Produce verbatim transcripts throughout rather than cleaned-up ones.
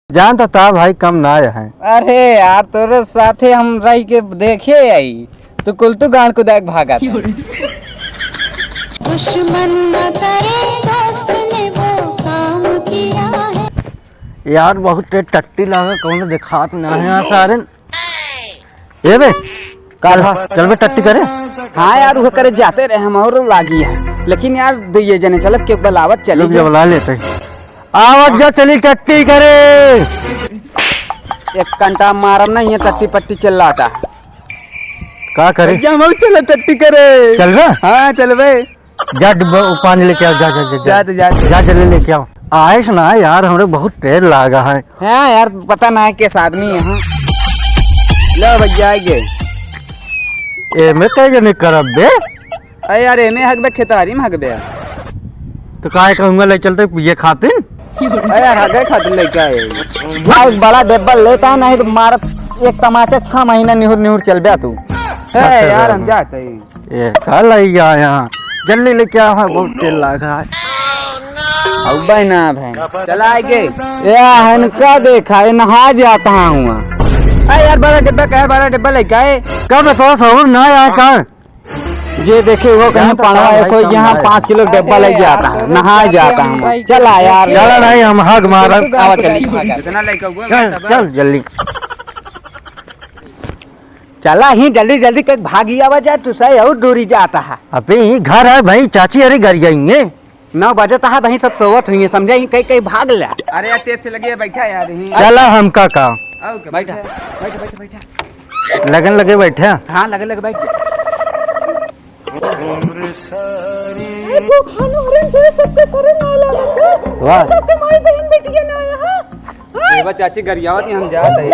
जान तो ता भाई कम ना है। अरे यार, तोरे साथे हम रह के देखे आई, तू कुल तू गांड कुदाए के भागा था। दुश्मन न करे दोस्त ने वो काम किया है। यार, बहुत तेज टट्टी लागा, कौनो देखात ना है यहाँ सारे। ए बे, का चल, भा? चल बे टट्टी करे। हाँ यार, वो करे जाते रहे हम और लागी है, लेकिन यार, दो ये जने चलब के बुलावत चली रुक जा, जा। बुला लेते हैं। आवत जा, चली टट्टी करे। एक घंटा मारब ना, ये टट्टी पट्टी चिल्लाता। का करे? भैया, हम चले टट्टी करे। चल बे। हाँ, चल बे। जा डिब्बा, वो पानी लेके आओ, जा, जा, जा, जा। जा, जा, जा। जा, जल्दी लेके आओ। आइस ना यार, हमरे बहुत तेज लागा है। हाँ यार, पता ना है किस आदमी है, हाँ। लो भैया, आइए। ए में तेज नहीं करब बे। अरे यार, एमे हगबे, खेतारी में हगबे। तो काहे कहूँगा ले चलते पिए खातिर? अरे यार, हगे खातिर लेके आए। भाई, बड़ा डिब्बा लेता, नहीं तो मारत एक तमाचा, छह महीना निहुर निहुर चलबे तू। ए अच्छा, यार, हम जाते हैं। ए, का लई गया यहाँ? जल्दी लेके आओ, हाँ, बहुत तेल लागा है। अब भाई ना भाई। चला आगे। ए, हनका देखा, ये नहा जाता हूँ। अरे यार, बड़ा डिब्बा का है, बड़ा डिब्बा लेके आए। कब बताओ, सहूर ना आया का? जे देखे वो कहीं पड़वा ऐसो यहाँ पाँच किलो डब्बा लग जाता है, नहाए जाता है। चला यार। चला नहीं, हम हग मारब। आवा चली। इतना लइका हुआ चल, चल जल्दी। चला ही जल्दी जल्दी के भागी आवा जाए, तू सही और दूरी जाता है। अबे ये घर है भाई, चाची अरे घर जाएंगे। नौ बजे तो है भाई, सब सोवत हुई है, समझे ही कहीं कहीं भाग ले। अरे यार, तेज से लगे बैठा यार, यहीं। चला हमका का। आओ के बैठा, बैठा, बैठा, बैठा। लगन लगे बैठे। हाँ, लगन लगे बैठ। ए, को खानो हरन जो सबके सरे ना लागल है। वाह। सबके माई बहन बेटिया ना आया है। हाँ? देवा चाची गरियावत ही हम जात है।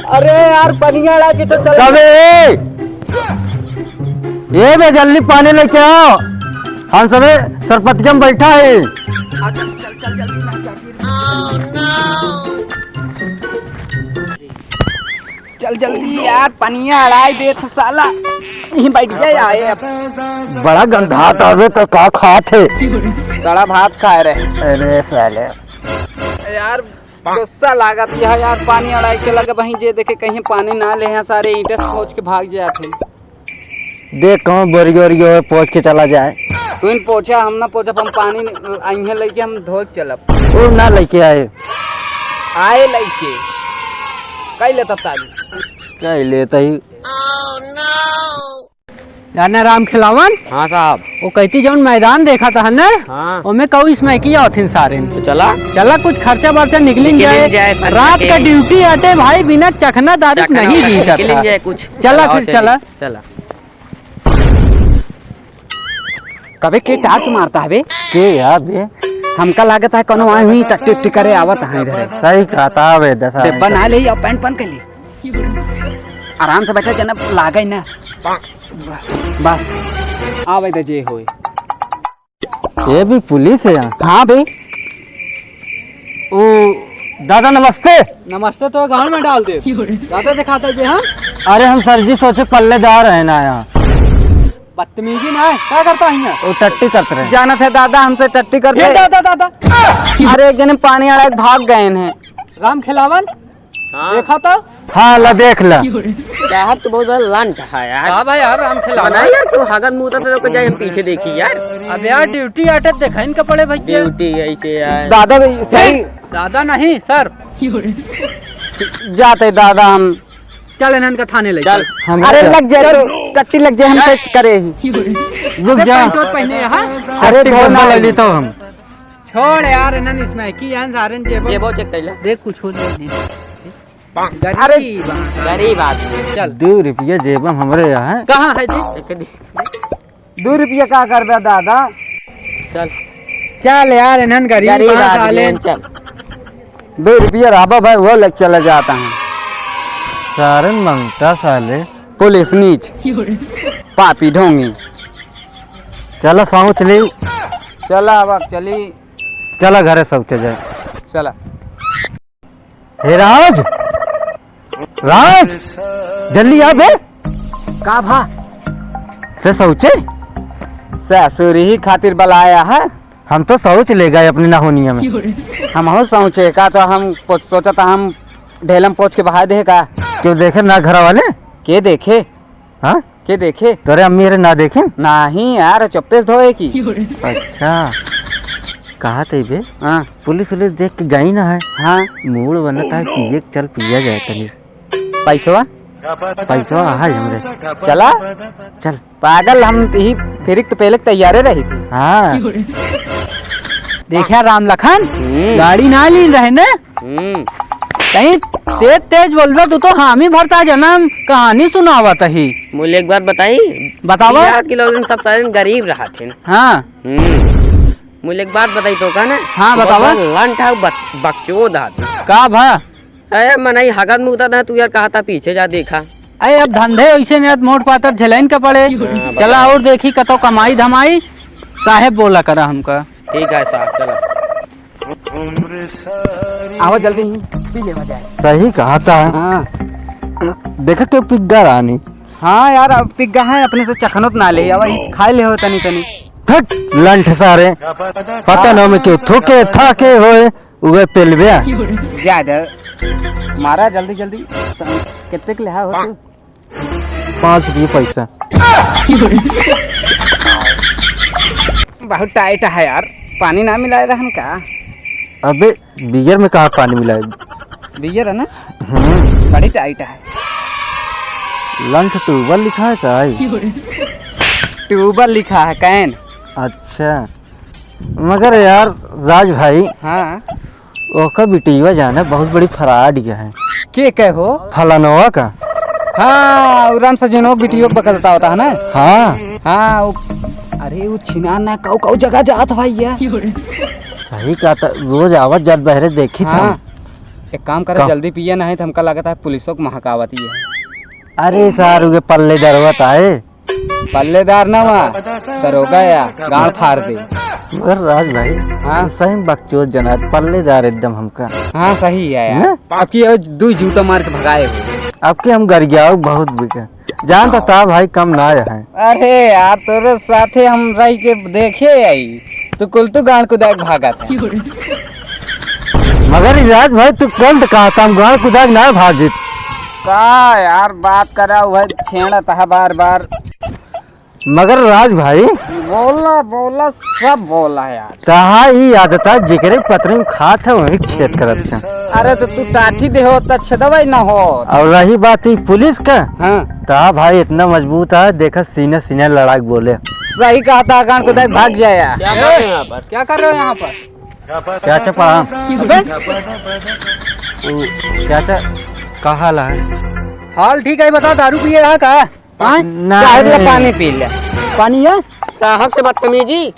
अरे यार, पनिया ला के तो चल। कबे? ए बे, जल्दी पानी लेके आओ। हम सबे सरपतिया में बैठा है। चल, चल, चल, जल्दी ना, चाची। चल जल्दी यार, पनिया अड़ाई देत साला। यहीं बैठ जाए, आए अब। बड़ा गंधात आवे तो का खात है? सड़ा भात खाए रहे। अरे साले। यार, गुस्सा लागत यह यार, पानी अड़ाई चला गए वहीं, जे देखे कहीं पानी ना ले हैं, सारे ईंटे से पहुँच के भाग जाते हैं। देख, कहूँ बोरियो ओरियो है, पोंछ के चला जाए। तू इन पोंछा, हम ना पोंछब, हम पानी न-, अइहे लइके हम धो के चलब। वो ना लइके आए। आए लइके। कई लेता ताली। कई लेता ही। जाने राम खिलावन? हाँ साहब। वो कहती जौन मैदान देखा था ना? हाँ। ओमे कऊ इसमें की आवत हिन सारे। तो चला। चला कुछ खर्चा बर्चा निकलिन निकलिन जाए। जाए, खर्चा रात के। का ड्यूटी आते भाई बिना चखना दारू चखना नहीं उखना बीता निकलिन था। जाए कुछ। चला चला, फिर चलिए। चला। चला। कबे के टार्च मारता है बे? के यार बे? हमका लागत है कोनो आए हुई टट्टी उट्टी करे आवत है इधर। सही कहता है बे, दशा डिब्बा ना ले, अब पैंट पहन के ले। आराम से बैठा जना, लागे ना। बस, बस। आवे दे जे होए। ये भी पुलिस है यहाँ। हाँ बे। ओ, दादा नमस्ते। नमस्ते तो गाँव में डाल दे। दादा दिखाता जे, हाँ? अरे हम सर जी सोचे पल्लेदार है ना यहाँ। बदतमीजी ना है, क्या करता है यहाँ? वो टट्टी करते रहे। जानत है दादा, हमसे टट्टी करते। ये दादा, दादा। अरे एक जने पानी अड़ा के भाग गए हैं। राम खिलावन? हाँ। देखा तो? हाँ, ला देख ला। साहब तो बहुत बड़ा लंट है यार। का भाई यार, राम खिलावन? मना यार, तू हगत मूतत तो जाए हम पीछे देखी यार। अब यार ड्यूटी आटत देखा इनका पड़े भाई के। ड्यूटी ऐसे यार। दादा भी सही। दादा नहीं सर। जाते दादा हम। चल इन्हन का थाने ले चल। चल। हम अरे चल। लग जाए तो टट्टी लग जाए, हम चल। टच करे ही। रुक अबे जा। पैंट और पहने हैं, हाँ? अरे टट्टी धो ना। बंदा ले लेता हूँ हम। छोड़ यार, इन्हन इसमें की यान सारन जेबो। जेबो चेक कर ले। देख कुछ हो नहीं। अरे। गरीब हैं। गरीब आदमी। चल। दो रुपया जेब में हमरे यहाँ है। कहाँ है जी? एक दे। दो रुपया का करबे दादा? चल। चल यार, इन्हन गरीब गरीब हैं आदमी साले। हैं, चल। दो रुपया रहबा भाई, वो लेके चला जाता है। सारन मंगता साले। पुलिस नीच। पापी ढोंगी। चला साहू चली। चला अब चली। चला घरे शौचे जाए। चला। हे राज, राज, जल्दी आ बे। का भा? से शौचे? ससुर ही खातिर बलाया है। हम तो सोच ले गए अपनी नहोनिया में। हमहू सोचे का, तो हम पो-, सोचा था हम ढेलम पोछ के बहा दे का। क्यों देखे ना घर वाले? के देखे? हाँ? के देखे? तोरे अम्मी अरे ना देखे? नहीं यार, चुप्पे से धोए की। अच्छा, कहा थे बे? हाँ। पुलिस उलिस देख के गई ना है? हाँ। मूड बनता है, पिए के चल पिया जाए तनी। पैसवा? पैसवा है हमरे। चला। चल। पागल, हम ही फिर तो पहले तैयारे रही थी। हाँ। देखा राम लखन, हम्म। गाड़ी ना लीन रहे ने? हम्म। कहीं तेज तेज बोलबे तू तो हामी भरता जनम कहानी सुनावत ही। मुझे एक बात बताई। बतावा। याद के लोग सब सारे गरीब रहा थे। हाँ। हम्म। मुझे एक बात बताई तो का ना? हाँ, बतावा। बहुत लंठ है, बक-, बकचोद आदमी। का भा? अरे मनई हगत मुगदत है, तू यार कहा था पीछे जा देखा। अरे अब धंधे वैसे नहीं, मोट पातर झेलैन के पड़े। हाँ, चला बताओ। और देखी कतो कमाई धमाई, साहेब बोला करा हमका। ठीक है साहब, चला। आवा जल्दी ही, पी लेवा जाए। सही कहा था। हाँ। देखा क्यों पिग्गा रानी। हाँ यार, अब पिग्गा है, अपने से चखनोत ना ले, अब ई खाए ले हो तनी तनी। हट, लंठ सारे। पता ना में क्यों थूके थाके होए, उगे पेलबे। जा, जा। मारा जल्दी जल्दी। कितने के लिहा हो तू? पाँच रुपये पैसा। बहुत टाइट है यार, पानी ना मिलाए रहन का? अबे, बियर में कहाँ पानी मिलाए? बियर है ना? हम्म। बड़ी टाइट है। लंठ ट्यूबल लिखा है का? ट्यूबल लिखा है, कैन। अच्छा, मगर यार राज भाई, हाँ। ओकर बिटिया जाने बहुत बड़ी फराड है। के कहे हो? फलानवा का। हाँ, उ राम सजनवा बिटिया के बकलता होता है ना? हाँ। हाँ, उ, अरे उ छिना ना कऊ कऊ जगह जात भाई है। सही कहा था, रोज आवत जात बहरे देखी था। हाँ। एक काम करे, का? जल्दी पिए ना है तो हमका लगता है पुलिसों को महकावती है। अरे सार, उगे पल्ले दरवत आए। पल्लेदार ना हुआ, दरोगा या गाड़ फाड़ दे। मगर राज भाई, हाँ? सही में बकचोद जना, पल्लेदार एकदम हमका। हाँ, सही है यार। ना? अब की ये दुई जूता मार के भगाए हो। अब के हम गरियाऊ बहुत बिके। जान तो था भाई, कम ना है। अरे यार, तोरे साथे हम रह के देखे आई, तू कुल तू गाड़ कुदाए के भागत है। मगर राज भाई, तू कल तो कहा था, हम गाड़ कुदाए के ना भागित। का यार बात करा, वह छेड़त है बार बार। मगर राज भाई। बोला, बोला, सब बोला यार। तहा ई आदत है, जेकरे पतरी में खात है, वही छेद करत है। अरे तो तू टाठी दे हो, तो छेदवाई ना हो। और रही बात ई पुलिस का, हाँ। ता भाई इतना मजबूत है, देखा सीने सीने लड़ा के बोले। सही कहा था, गांड को देख भाग जाया। क्या कर रहे हो यहाँ पर? क्या कर रहे हो यहाँ पर? क्या चपा? अबे? ओ, चाचा, का हाल है? हाल ठीक है, बता, दारू पिए रहा का? हाँ? ना, साहब, ले नहीं। पानी पी ले। पानी है? साहब से बदतमीजी।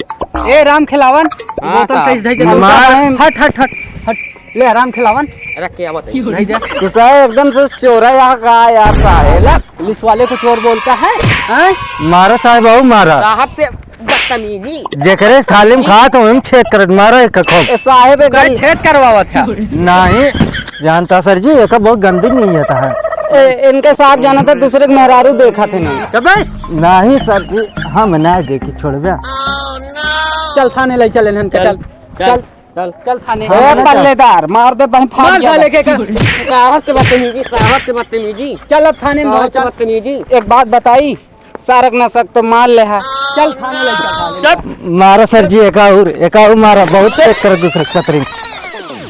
ए, राम खिलावन, हाँ, बोतल साहब। कैसे धई के मार। दो? हट, हट, हट, हट। ले, राम खिलावन। रख के आवत है। नहीं दे। तू साहब एकदम से चोरा यहाँ का यार साहेब। पुलिस वाले को चोर बोलता है? हैं? मारा साहब, आओ मारा। साहब से बदतमीजी। जेकरे थाली में खात हो, हम छेद करत मारा एक खूब। ए, साहेब, एक का गल- छेद करवावत है? नहीं, जानता सर जी, ये तो बहुत गंदी नीयत है। ए, इनके साथ जाना था, दूसरे के मेहरारू देखा थे नहीं। कबे? नहीं सर जी, हम ना देखी, छोड़बे। चल थाने ले चल इन्हन के, चल, चल, चल, चल। चल। चल थाने। ए, पल्लेदार, मार दे, बहन फाड़ मार गया। साले के का। साहब से बदतमीजी, साहब से बदतमीजी। चल अब थाने में साहब से बदतमीजी। एक बात बताई, सारक ना सक तो मार ले हा। चल थाने ले चल थाने। चल। मारा सर जी, एक और, एक और मारा, बहुत चेक कर दूसरे खतरी।